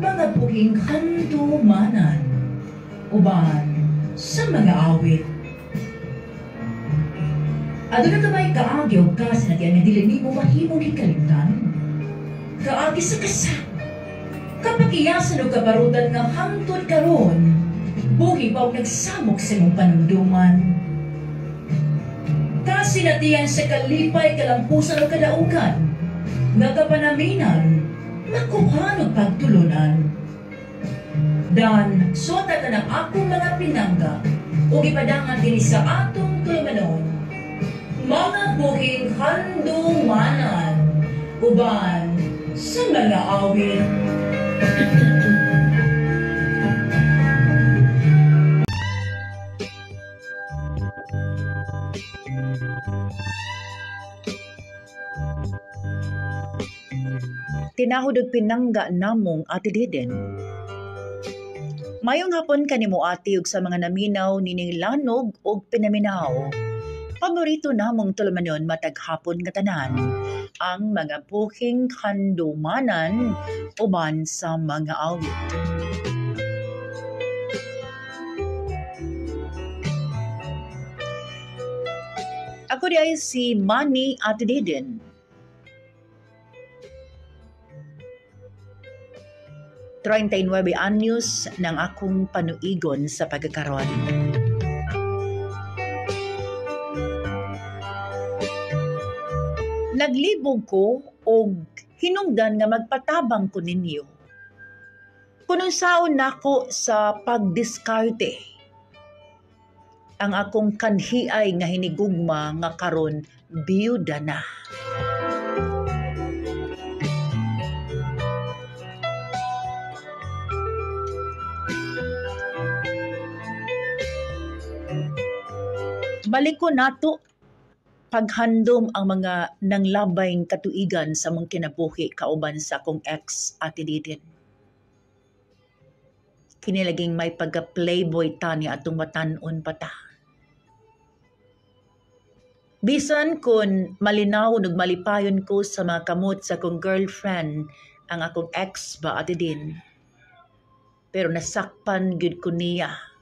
Mga buhing handumanan uban sa mga awit. Aduna ka may kaagi og kasinatian nga dili nimo mahimong hikalimtan? Kaagi sa kasa, kapakiyasan og kabarutan nga hangtod karon buhi pa og nagsamok sa imong panumduman. Kasinatian sa kalipay, kalampusan o kadaugan nga kapanaminan, makuhan og pagtulunan. Dan, suota ka ng akong mga pinangga ug ipadangan dinhi sa atong tulumanon. Mga buhing handumanan uban sa mga awit. Tinahod og pinangga namong Ate Deden. Mayong hapon kanimo ate ug sa mga naminaw nining lanog og pinaminaw. Paborito namong tulumanon matag hapon nga tanan ang mga buhing handumanan uban sa mga awit. Ako di ay si Manny Ate Deden. 39 anyos ng akong panuigon sa pagkakaroon. Naglibog ko og hinungdan nga magpatabang ko ninyo. Kung unsaon nako sa pagdiskarte ang akong kanhiay nga hinigugma nga karon biyuda na. Balik ko nato paghandom ang mga nanglabayng katuigan sa mong kinabuhi kauban sa akong ex Ate Didin. Kinilaging may pagka-playboy ta ni atong matan-on pa ta. Bisan kun malinaw ug malipayon ko sa mga kamot sa akong girlfriend ang akong ex ba Ate Din. Pero nasakpan gyud ko niya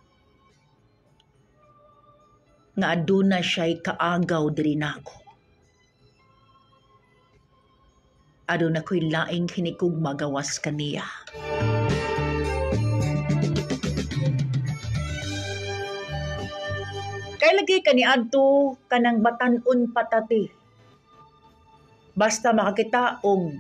nga aduna siya'y kaagaw diri nako. Aduna ko'y laing hinikog magawas kaniya. Kay lagi kaniadto kanang batan-on patati. Basta makakita og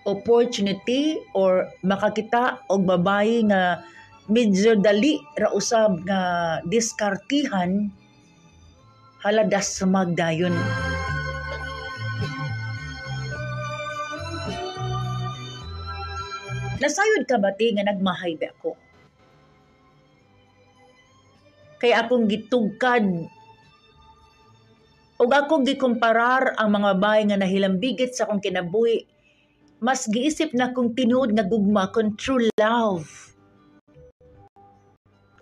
opportunity or makakita og babae nga medyo dali ra usab nga diskartihan, haladas magdayon. Nasayod ka ba ti nga nagmahay ba ako? Kaya akong gitugkad ug akong gikomparar ang mga babae nga nahilambigit sa akong kinabuhi, mas giisip na kong tinuod nga gugma kon true love.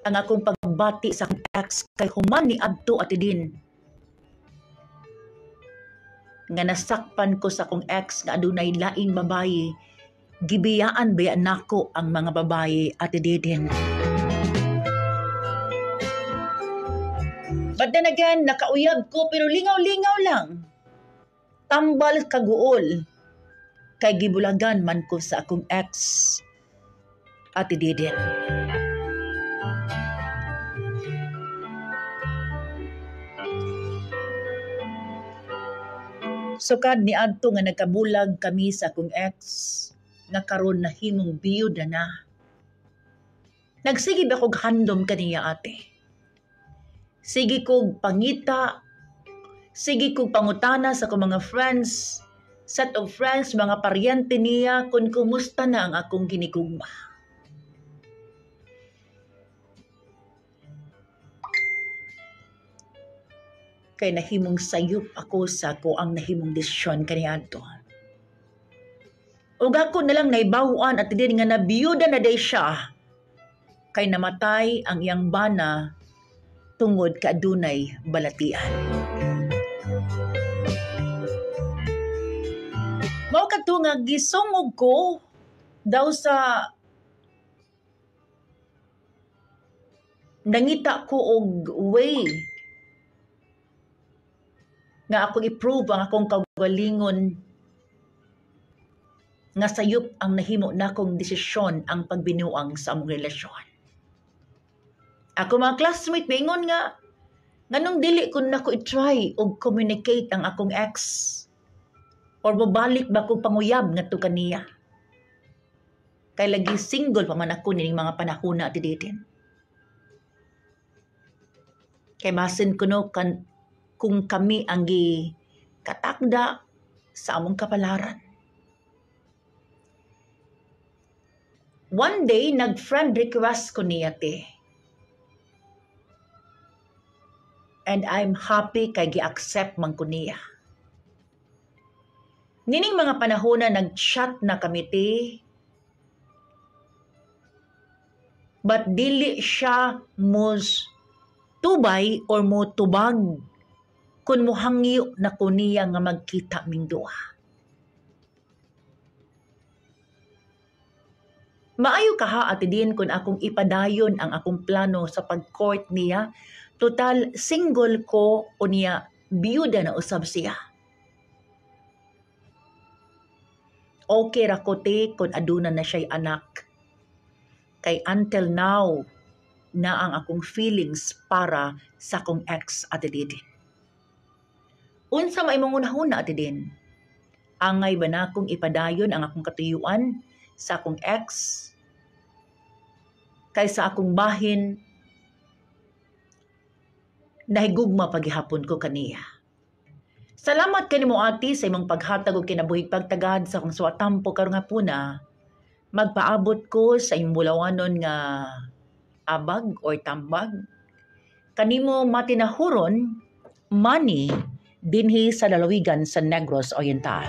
Ang akong pagbati sa akong ex kay human ni adto Ate Din. Nga nasakpan ko sa akong ex nga adunay laing babaye, gibiyaan baya nako ang mga babaye Ate Deden. But then again, nakauyab ko pero lingaw-lingaw lang. Tambal kaguol kay gibulagan man ko sa akong ex Ate Deden. Sukad ni adto nga nagkabulag kami sa akong ex nga karon nahimong biyuda na. Nagsige ba kog handom kaniya ate? Sige kog pangita, sige kog pangutana sa akong mga friends, set of friends, mga paryente niya kung kumusta na ang akong ginigugma. Kay nahimong sayop ako sa ko ang nahimong desisyon kaniadto. Ug ako na lang naibaw-an at din nga nabiyuda na day siya kay namatay ang iyang bana tungod kaadunay balatian. Mao kadto nga gisungog ko Daw sa nangita ko og way nga akong i-prove ang akong kaugalingon nga sayop ang nahimo nakong desisyon ang pagbinuang sa among relasyon. Ako mga classmate maingon nga nganong dili ko nako i-try og communicate ang akong ex or mobalik ba ko panguyab ngadto kaniya. Kay lagi single pa man ako nining mga panahona, Ate Didin. Kay basin kuno kung kami ang gikatakda sa among kapalaran. One day, nag-friend request ko niya, te. And I'm happy kay gi-accept man ko niya. Nining mga panahon na nag-chat na kami, te. But dili siya mos tubay or mo tubag kung mohangyo na ko niya nga magkita ming duha. Maayo ka ha, Ate Din, kung akong ipadayon ang akong plano sa pag-court niya. Total, single ko o niya, biyuda na usab siya. Okay ra ko, te, kung aduna na siya'y anak. Kay until now, na ang akong feelings para sa akong ex, Ate Didin. Unsa may imong unahuna, Ate Din? Angay ba na akong ipadayon ang akong katuyuan sa akong ex kaysa akong bahin nahigugma paghihapon ko kaniya? Salamat kanimo, ate, sa imong paghatag og kinabuhig pagtagad sa akong suwatampo karong hapuna. Magpaabot ko sa imong bulawanon nga abag or tambag. Kanimo matinahuron, Money, dinhi sa lalawigan sa Negros Oriental.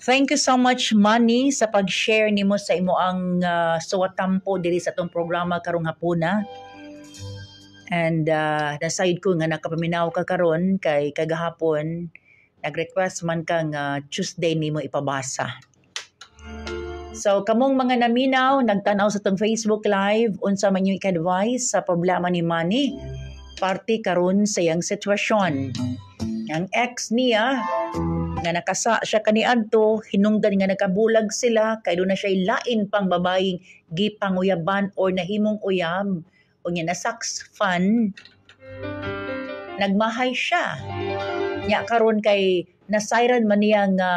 Thank you so much, Manny, sa pag-share nimo sa imo ang suwatampo diri sa atong programa karong hapuna. And nasayod ko nga nakapaminaw ka karon kay kagahapon nag-request man ka nga Tuesday nimo ipabasa. So kamong mga naminaw, nagtan-aw sa atong Facebook Live, unsa man yung ika-advise sa problema ni Manny, parte karon sa iyang sitwasyon. Ang ex niya nga nakasa siya kaniadto, hinungdan nga nakabulag sila, kay doon na siya lain pang babayeng gipanguyaban or nahimong uyab, o niya nasaks fan, nagmahay siya. Nya karon kay nasayran man niya nga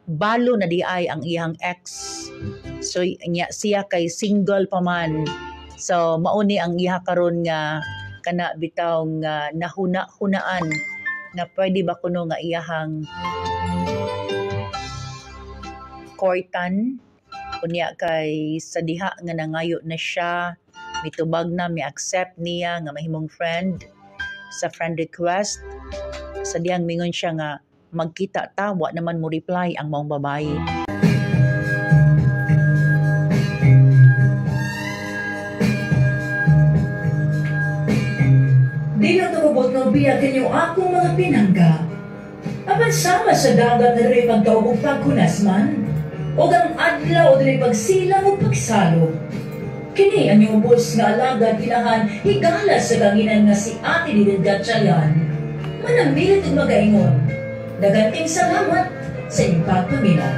balo na di ay ang iyang ex. So nya siya kay single pa man. So mauni ang iya karon nga kana bitaw nga nahuna-hunaan na pwede ba kuno nga iyahang kortan unya kay sa diha nga nangayo na siya, mitubag na, mi-accept niya nga mahimong friend sa friend request. Sa dihang mingon siya nga magkita ta, wa naman mo reply ang maong babae. Di lang tumubot ng biya kanyo akong mga pinangga. Apan sama sa dagat na rin pagkaubog pagkunas man, o ang adlaw o dili pagsilang o pagsalo. Kini ang inyong ubos nga alagad kinahan higala sa kanginan nga si Ate Didin Gatchalian. Manamilit og magaingon. Daghang salamat sa inyong pagpaminaw.